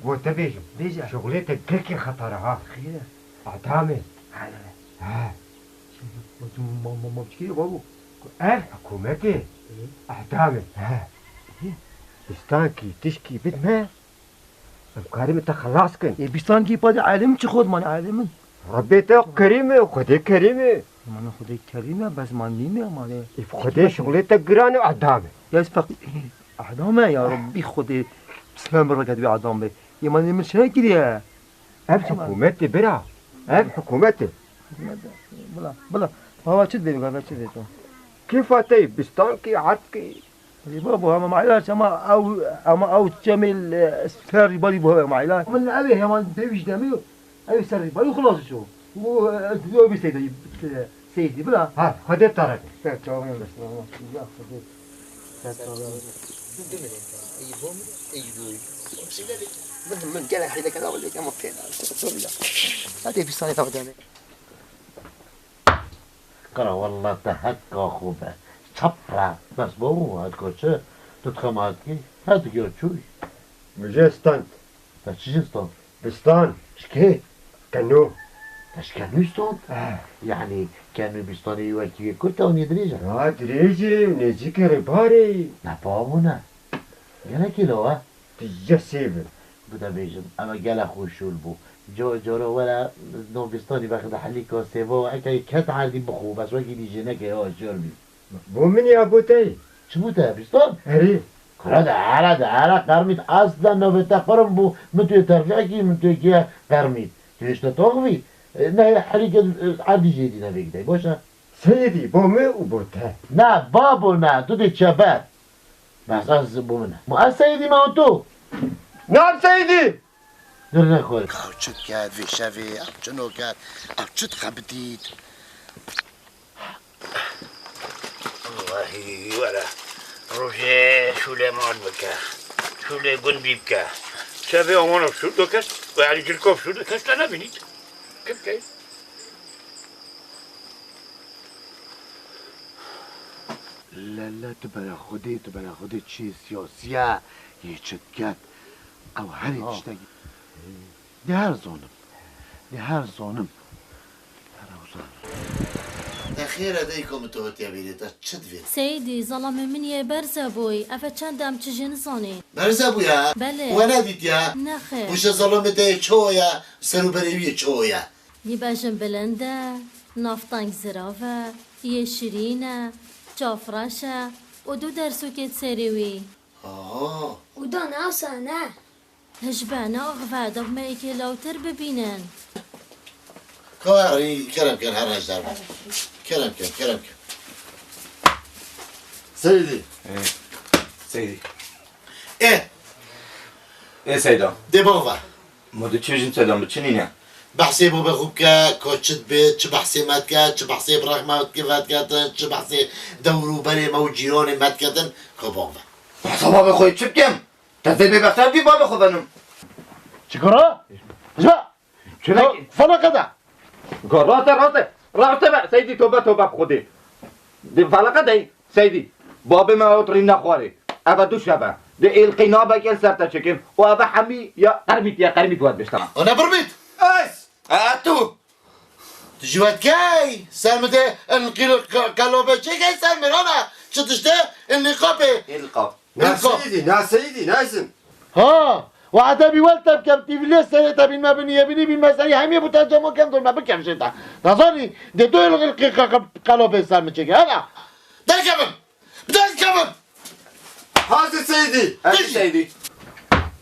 Bo te bêjim. Bêje. Şuxulê te gelkî xetar e ha. Xêr e. Edamê. Hele. He. Şimdi, ma, ma, ma, çikê babo? Ev hikûmetê. Hı. Edamê. He. Hı. Bistankî, tişkî bidme. Em karî min te xelas kin. Ê, bistankî pa de alim çi xod man alimin? Rabbê te kerîm e, Xwedê kerîm e. Mana Xwedê kerîm e, bes man nîme, mane. Ê, Xwedê şuxulê te giran e, edam e. Ya ez feqî-, edam e, ya Rabbî Xwedê, pismên min reket wî edam be. Yê mane min çi nekiriye? Ev hikûmet e, bira. Ev hikûmet e. Bila, bila. Baba çi dibê, baba çi dibê to? Kêfa te yê, bistankî, erdkî. Ê babo, hema maîlaç, hema ew, hema ew çemê li ser rîbarî bo hema maîlaç. Min ev ê heman pêwîş demê, ew ê ser rîbarî xilas ço. Û, e, ew bî Seydî, Seydî, bila. Ha, Xwedê te re be. Ser çavên dest, ya Xwedê. Ser çavên. Min, min gelek hêleke da wele kema pê da. Hadi bir saniye tamam yani. Qira walla te hetka xwe be. Çap re. Bes bo hû hetka çi? Tu dixema hetkî? Hetkî ya çûyî. Min jê stand. Te çi jê stand? Bistan. Ji kê? Kenû. Te ji kenû stand? Eh. Yanî kenû bistanê wekî wê kurt e û nê dirêj e? Na dirêj e û nêzîkê rêbarê. Ne babo ne. Gelekî law e. Tu ya sêv e. Bide bêjim, eve gelek xweşûl bû. Ca-, cara were, novistanî vexide helîka sêva, eke ket erdî bixwe, bes wekî dî jê neke ya şor bî. Bo min ya bo te? Çi bû te, bistan? Erê. Kura de, here de, here qermît, asla navê te qirm bû, min tu yê terfiya kî, min tu yê kiye qermît. Tu yê işte toxvî, e, ne helîke, e, erdî jê dî nevê gidey, boş e. Seyidî, bo min û bo te. Ne, babo ne, tu dê çeber. Bes ez bo min e. Ma ez seyidî me û tu? Na seyidî! Dur ne xwe. Ew çi diket vê şevê, ew çi noket, ew çi dixebitît? Wahî were. Rojê şûlê mal bike. Şûlê gundî bike. Şevê awan şûr do kes, we elî cilkov şûr do kes te nebînît. Kim key? Lele tu bera Xwedê, tu bera Xwedê çi siyasiye yê çi diket. Ew herî tiştekî. Dê her zonim. Dê her zonim. Her ew zonim. Te xêr e dayiko min tu hatiye bîrê te çi divê? Seyîdî, zelamê min yê berze bûy. Ev e çend em çi jê nizanî. Berze bûye? Belê. We nedîtiye? Nexêr. Bûşe zelamê te yê çawa ye? Ser û berê wî yê çawa ye? Dî bejin bilind e, navteng zirav e, yê şirîn e, çavreş e û du dersokê serê wî. Aha. Û da ne asane. Hişbe, ne axive, da me yekê lawtir bibînin. Ka, kerem ken, her nejdar be. Kerem ken, kerem ken. Seydî. Ê, Seydî. Ê. Ê Seyda. Dê bava. Ma tu çi jin selam bi çi nîne? Behsê bo be xwe bike, ka çi dibe, çi behsê me dike, çi behsê bi rexma dike vediketin, çi behsê dewr û berê me û cîranê me diketin, ka bava. Behsa bavê xwe yê çi bikim? Te zê bêbextiyar dî bavê xwe venim. Çi kara? Ji ba? Çi ne? Sana kada? Go raste, raste. Raste be, Seydî, tobe, tobe bi Xwedê. Di feleqe dey, Seydî. Babê me ot rîn nexwarê. Eve du şeve. Di êlqî nabekê li ser te çêkim. Û eve hemî ya qermît ya qermît we dibêjte. Ana birmît! Ez! E, tu! Tu ji we dikey? Ser mi de in qîl-, q-, qelobe çêkey ser mi, ana? Çi tişte in nîqabê? Êlqab. Na Êlqab. Seydî, na Seydî, na izin. Ha! Wa ete bi wel te bikem, tîvilê serê te bînme binî, yê binî bînme serî, hemî bu te cemo kem dur me, bikem jê te. Nazanî, de tu êlqî q-, q-, q-, qelobe ser mi çêkey, ana? Derkevin! Derkevin! Hazir Seydî! Hazir Seydî!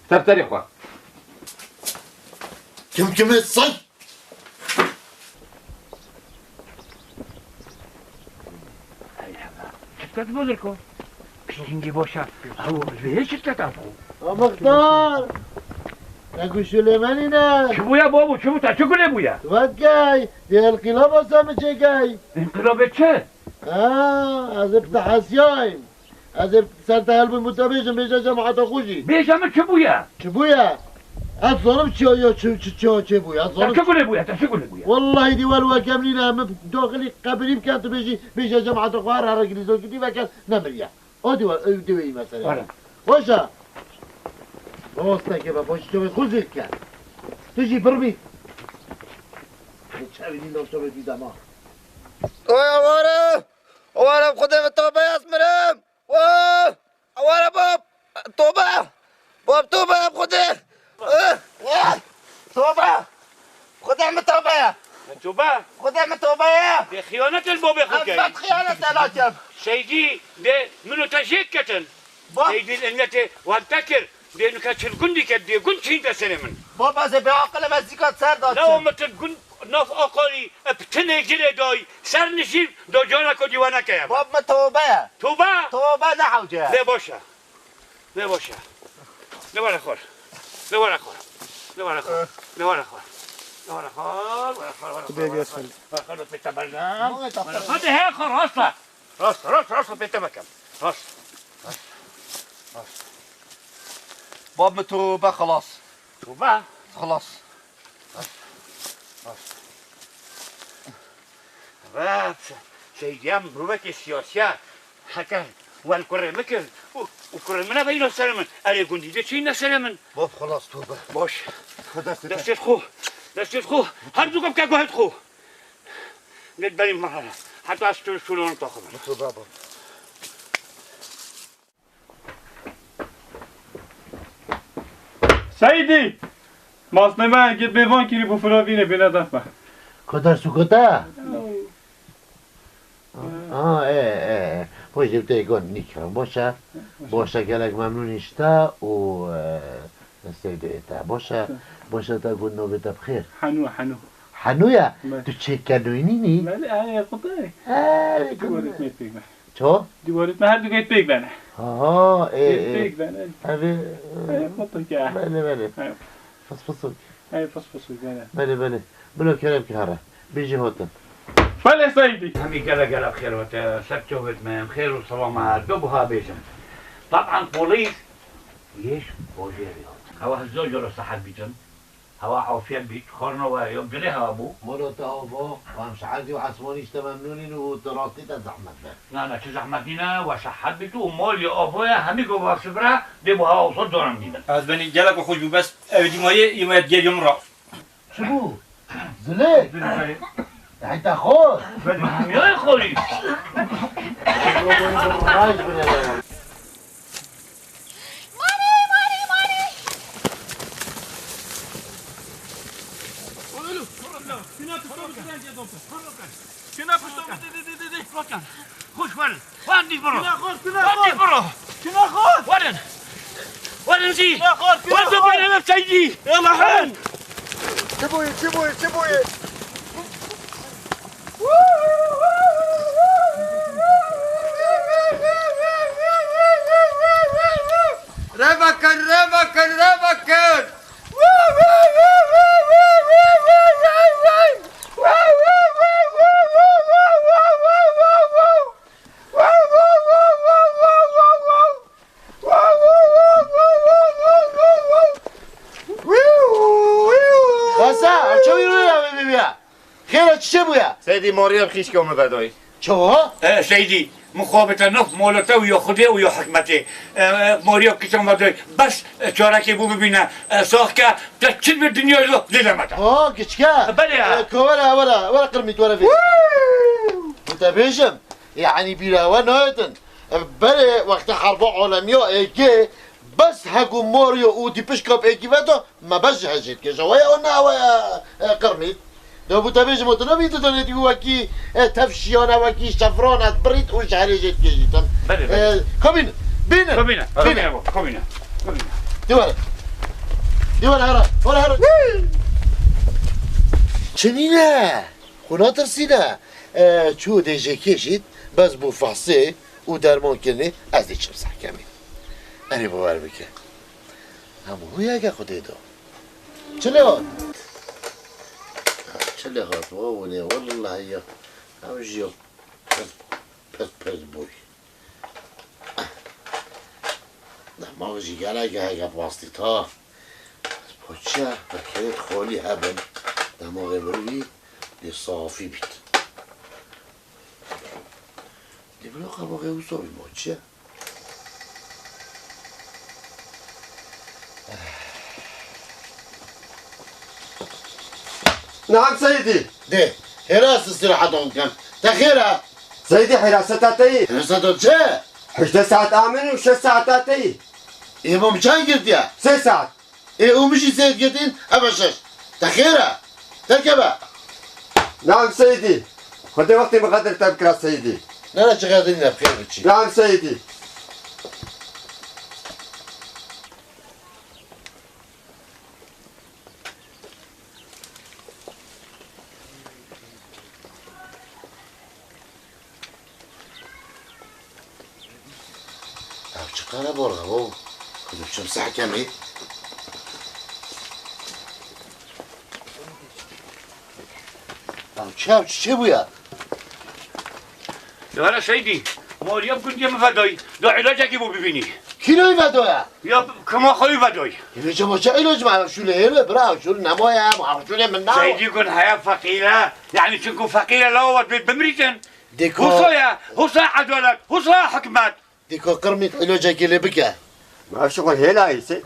Terterê xwe. Kim kim e say? Çiftket bozur ko. Pişingî boşa. Ew vê çiftket ko. A Mixtar! Te ku Şulemenî ne? Çi bûya babo, çi bû te? Çi gulê bûya? Vat gey, dê inqilaba ser mi çêkey. Înqilabê çi? Ha, ez ê bi te hesiyayim. Ez ê ser te helbûm û te bêjim, bêje cemaeta xwe jî. Bêje min çi bûye? Çi bûye? Ez zanim çi ya, çi, çi, çi ya çê bûye, ez Te zanim. Çi gulê bûye, te çi gulê bûye? Wallahî dîwal we kem nîne, min daxilî qebirî bikin, tu bêjî, bêje cemaeta xwe her, her gilîzokî dî veke nemiriye. O dîwal, ew dîweyî mesele. Were. Baş e. Rasteke be, baş çavê xwe zêr ke. Tu jî birmî. Çavê nî nav çavê dî dema. Oy, aware! Aware, bi Xwedê ve tobe ez mirim. Wah! Aware bab! Tobe! Bab, tobe, bi Xwedê! Eh, eh, tobe! Xwedê min tobe ye! Min tobe? Xwedê min tobe ye! Dê xiyanet li babê xwe Ez key. Bet xiyanet te nakem. Seydî dê min û te jêk ketin. Bab! Seydî li niyetê wan te kir. Dê nuke çil gundî ke dê gund çîn te serê min. Bab, ez ê bêaqil im, ez zîka ser da Lewo çim. Min tu gund Nav aqalî, bi tinê girê dayî, ser nişîv, do careke dî we nekeye. Bab min tobe ye. Tobe? Tobe ne hewce ye. Lê baş e. Lê baş e. Lê were xwar. Lê were xwar. Lê were xwar. Lê were xwar. Lê were xwar. Were xwar, were xwar, were xwar. Were xwar, pê te bergem. Were xwar, he xwar, rast e. Rast, rast, rast, pê te bekem. Rast. Rast. Rast. Bab min tobe, xelas. Tobe? Xelas. Rast. Rast. Rast. Seydî em mirovekî siyasî ye. Heke wel kurê min kir û, û kurê min e beyno serê min. Erê gundî de çîne serê min. Bab xelas tobe. Baş. Xwe destê te. Destê xwe. Destê xwe. Her du ke bike guhê xwe. Lê berî me hera. Heta ez tu şûlon taxim. Tobe bab. Seydî! Masneme git bê van kirî bu firavînê bêne def me. Ku ders û ku te? Aa, e, e, e. Xwe jî tê gon nîkir. Boş e. Boş e, gelek memnûn îşte û, e, Seydê te. Boş e. Boş e, te gon navê te bi xêr. Henû, Henû. Henû ye? Me. Tu çêke nûnî nî? Belê, e, xwe te. E, Dîwarê me pêk be. Ço? Dîwarê me her du geyt pêk bene. Ha, e, Geyt e. Pêk bene. Evê, E, e, fotoke. Belê, belê. E. Fısfısık. E, fısfısık, belê. Belê, belê. Bilo kerem ki hara. Bêjî hotin. Belê Seydî. Hemî gele gele bi xêr hote, ser çavêt me, em xêr û selama, do buha bêjim. Taban polîs, yêş bojê rê hot. Hewa hizdo joro sahet bîtin. Hewa afiyet bît, xwarno we yo, girê hewa bû. Moro te avo, em şehedî û esmanî ji te memnûn in û tu rastî te zehmet be. Na, na, çi zehmet nîne, we şehed bît û mol ya avo ye, hemî ku we sifre, dê bu hewa wisa doran bînin. Ez benî gelek xweş bû, bes ev dîmayê yê me gel yom ra. Çi bû? Zilê? Heyta xor. Hemiyayê xorî. Raj bine. Mari, mari, mari. Kina pişto bide, de, de, de, de. Rokan. Xuş verin. Wan dî biro. Kina xor, kina xor. Wan dî biro. Kina xor. Verin. Verin zî. Kina xor, kina xor. Verin zî, verin zî. Yalla, hen. Çi bûye, çi bûye, çi bûye? Reva kir, reva kir, reva kir. Xwesa, çawa wî rûya wê bibîya? Xêra çi çê bûya? Seydî, mariya bi xîşka min vedayî. Çawa? E, Seydî, min xwe bite nav mola te û ya Xwedê û ya hikmetê. E, e, mariya kiçan ve doy. Bes, e, çarekê bû bibîne. E, sax ke, te çi bi dinyayê de lê demete. Ha, kiçke. E, belê ya. E, ko were, were, were Qirmît, were vê. Woo! Bi te bêjim, yanî bîra we nayêtin. E, belê wextê herba alemiya êkê, bes hek û mariya û dî pişka bi êkî ve da, me bes ji hejê dikêşa. Waya û na waya, e, Qirmît. Da bû te bêjim û tu nabî tu danê dî wekî, e, tevşiyane, wekî şefrane birît û ji herê jê dikêşîtin. Belê, belê. E, ka bînin, bînin. Ka bînin, ka bînin, ka bînin. Dî were. Dî were, here. Were, here. Çi nîne? Xwe natirsîne. E, çû dê jê kêşît, bes bû fehsê û derman kirinê, ez dê çim sehkemî. Erê bawer bike. Hemû huyeke Xwedê da. Çi lê hat? Çi lê hat? Wa winê, wellahî ya. Ew jî ya pirt, pirt, pirt bûy. Dema jî gelek heke pastî ta. Poçiya, belkê xolî hebin. Dema vê mirivî lê safî bît. Dê bila qebaxê wisa bî, ma çi ye? Naam Seyîdî. Dê, hêra ez îstîrahetan bikim. Te xêr e? Seyîdî, hêraseta te yî. Hêraseta çi? Hejdeh saet a min û şeş saeta te yî. Ê, ma min çend girtiye? Sê saet. Ê, û min jî sê girtin, ev e şeş. Te xêr e? Te keve? Naam Seyîdî. Xwedê wextê min qedir te bikira Seyîdî. Nere çi qedir nîne, bi xêr biçî. Naam Seyîdî. Ev çi qerebalix e bo? Ku tu çim sehkemî. Ev çi, ev çi çêbûye? Dewera Seydî, moriya bi gundiyê min vedayî, da îlacekî bo bibînî. Kî doyî vedaya? Ya kima xwe wî vedayî. Hêlê çima çi îlac ma şûlê hêlê, bira şûl nemaye, ma şûlê min nawe. Seydî gun heye feqîr e, yanî çinku feqîr e, lawa wet bê bimrîtin. Dêka. Husa ye, husa edalet, husa hikmet. Dêka Qirmît îlacekê lê bike. Ma şixul hêla îse.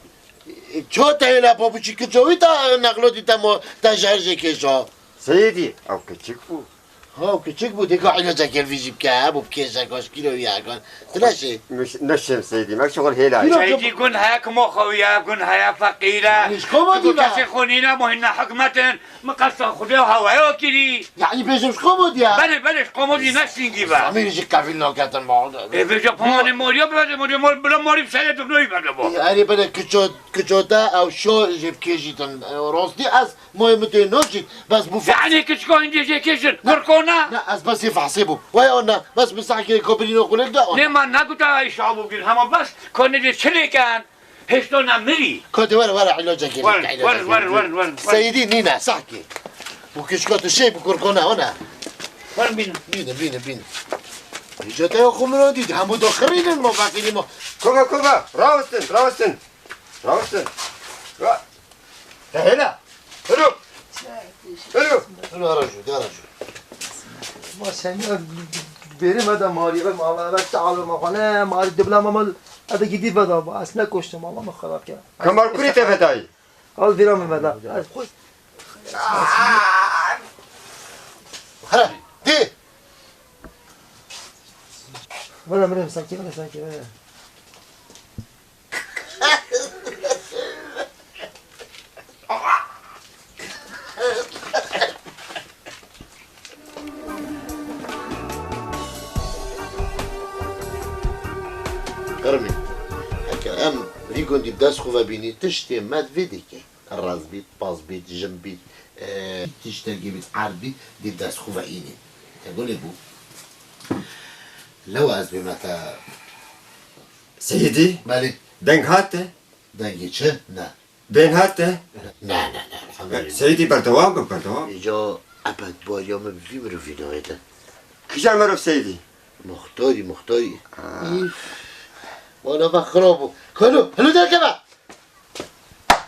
Ço te hêla papuçî kiço wî ta nexlotî te mo, te ji her jê kêşa. Seyîdî, ew kiçik bû. Ha, ew kiçik bû, dêka îlacekê li vî jî bike, hebû bikêşe, kaş kîlo wî hekan. Tu neşê. Neşêm Seyîdî, me şixul hêla îse. Kîlo Seyîdî gun heye, kimo xewiye, gun heye feqîr e. Yanî ji koma dî be? Kesê xwe nîne, muhîna hikmet in. Min qesta Xwedê û hewaya kirî. Yanî bêjim ji qomodî ya? Belê, belê, ji qomodî ne singî be. Samîrî jî kevîl naketin ma. Ê, bêje pamanê moriya bibêje, moriya mor, bila morî bi serê dibnoyî berde bo. Ê, erê belê kiço, kiço te ew şo jê bikêjîtin. Rastî ez moyê min tê naşît. Bes bû fe- Yanî kiçika hindê jê kêşin, kurkona? Ne, ez bes ê fehsê bûm. Waya ona, bes bi sehkê ko birîno xulek de ona. Nê ma neguta ay şabû gir, hema bes ko nedê çi lêken. Hêşto ne mirî. Ka de were, were, îlacekê. Werin, werin, werin, werin, werin. Seyîdî nîne, sahkê. Bu kişka tu şey, bu kurkona, ona. Werin bînin. Bînin, bînin, bînin. Îca te ya xwe min dît, hemû da xirînin ma, feqîrî ma. Kova, kova, rawestin, rawestin. Rawestin. Ra-, Te hêla. Helo. Helo. Helo, ara jû, de ara jû. Ma sen ya bêrê me de marî, be ma, be te alê ma xane, marî dibla ma mal, ede gidî veda, ba, ez ne koştum, Allah me xerab ke. Kemal kurî te vedayî. Al vira me veda. Ez xwe. Hera, de. Veda, mirem, sakin, veda, sakin, veda. Qirmî. Heke em vî gundî bi dest xwe ve bînî, tiştê me divê dike. Raz bît, paz bît, jin bît, e, tiştekî bît, erd bît, dî bi dest xwe ve înî. Te gulê bû. Lew ez bême te. Seyîdî? Belê. Deng hate? Dengê çi? Ne. Bên hate? Ne, ne, ne, elhamdülillah. Seyîdî berdewam be, berdewam. Îca epet bariya min bi vî mirovî nayêtin. Kîjan mirov Seyîdî? Muxtarî, muxtarî. Ha. Îf. Wala me xirab bû. Kalo, helo derkeve.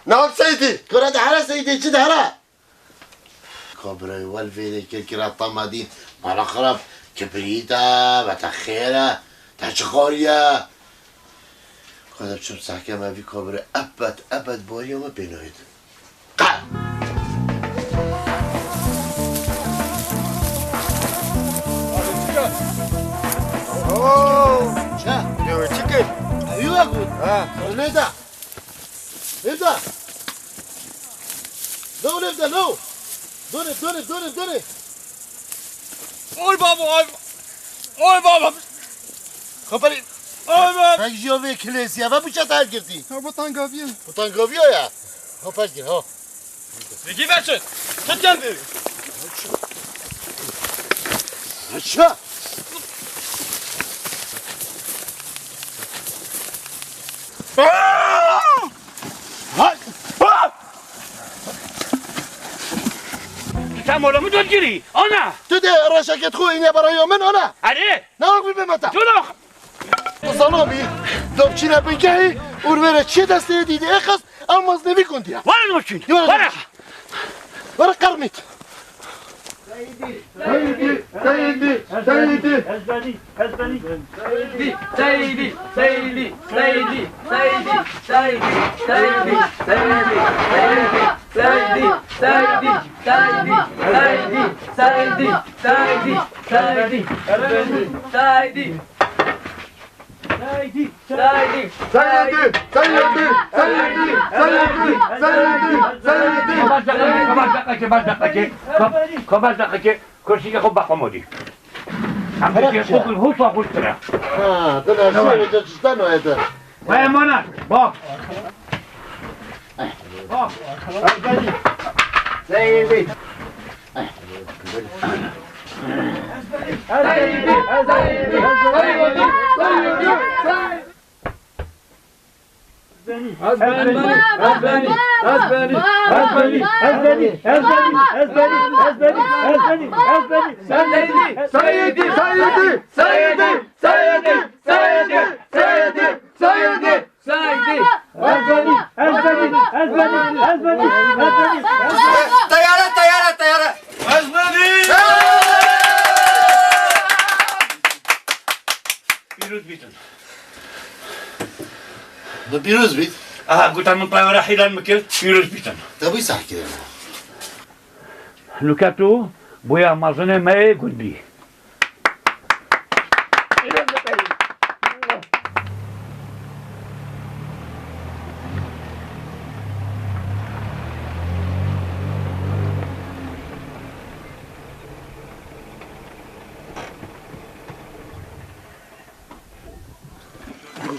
Nav Seyîdî. Kura de here Seyîdî, çi de here? Kabirê wel vêrê kir kira tama dîn. Mala xirab, kibrît e, ve te xêr e, te çi xwariye? Ka de biçim sehke me vî kabirê ebed, ebed bariya me pê nayêtin. Qe! Oo! Çi? Yo, çi kir? Ew wek bû. Ha. Nêda. Nêda. No, nêda, no. Done, done, done, done. Oy baba, oy. Oy baba. Xeberî. Oy baba. Pek jiyo vê kilêsiya ve bû çeta girtî. Ya bu tangaviye. Bu tangaviye ya. Ha, pek gir, ha. Zeki ver çek. Tut kendini. Aşağı. Hay! Tu tam oğlumu döndürü. Ana! Tu de reşeket xu ine baraya min ana. Hadi. Ne oldu bir mata? Dur. Zana bî, dopçîne bingehî û were çê destê dîdê êxist, ew maznê vî gundiya. Were dopçîn. Were. Were qermît. Seydi, seydi, seydi. Ezbeni, ezbeni. Seydi, seydi, seydi, seydi, seydi, seydi, seydi, seydi, seydi, seydi, seydi, seydi, seydi, seydi, seydi, seydi. Seydi, seydi, seydi, seydi, seydi, seydi, seydi, seydi. Kabaş dakika, kabaş dakika, kabaş dakika. Kab-, kabaş dakika, kursî xwe baqomodî. Em Xerek dikê çi? Xwe husa xwe tira. Ha, dina şêrê de çişten o ede. Vay emanet, bak. Bak. Seydi. Seydi! Ezberi! Ezberi! Ezberi! Ezberi! Ezberi! Teyare, teyare, teyare! Ezberi! Pîroz bîtin. Tu pîroz bît? Aha, gotan min teyare hîlan bikir, pîroz bîtin. Te bû sah kirin. Nuke tu bûya mazinê me yê gund bî.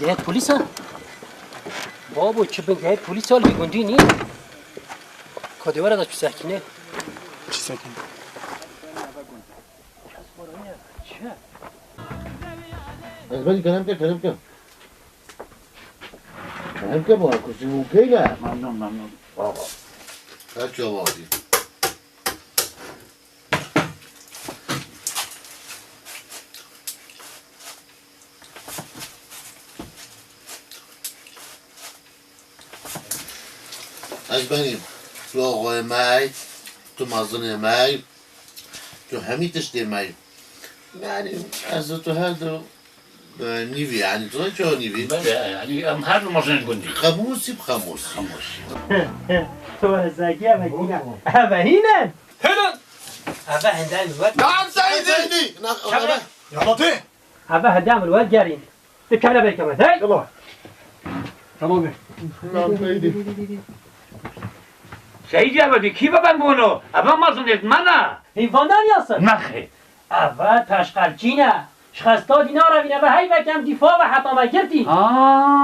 Bingehê polîs e? Babo, çi bingehê polîs e, li vî gundî nî. Ka dêwara da çi sekîne? Çi sekîne? Ez belî kerem ke, kerem ke. Kerem ke bana, kursî û keyne. Memnun, memnun. Baba. Her çawa dî. Ez benî, tu axayê me yî, tu mezinê me yî, tu hemî tiştê me yî. Yanî ez û tu her du, e, nîvî, yanî tu çawa nîvî? Belê, yanî em her du mezinên gundî. Xemûsî bi xemûsî. Xemûsî. Tu were zekî eve hîne. Eve hîne. Hêlan! Eve hende min wek. Naam Seydî! Seydî! Na-, Kevin! Eve. Yalatê! Eve hende min wek gerîn. Di kevine berî kevine. Hey! Yala. Tamam be. Naam Seydî. Seydî eve di kî be ben bono? Eve mazin et mana. Hîn vandan yasın. Naxê. Eve taşqalçîne. Ji xesta dî narevîne ve hey vekem dîfa ve heta me girtî. Aa.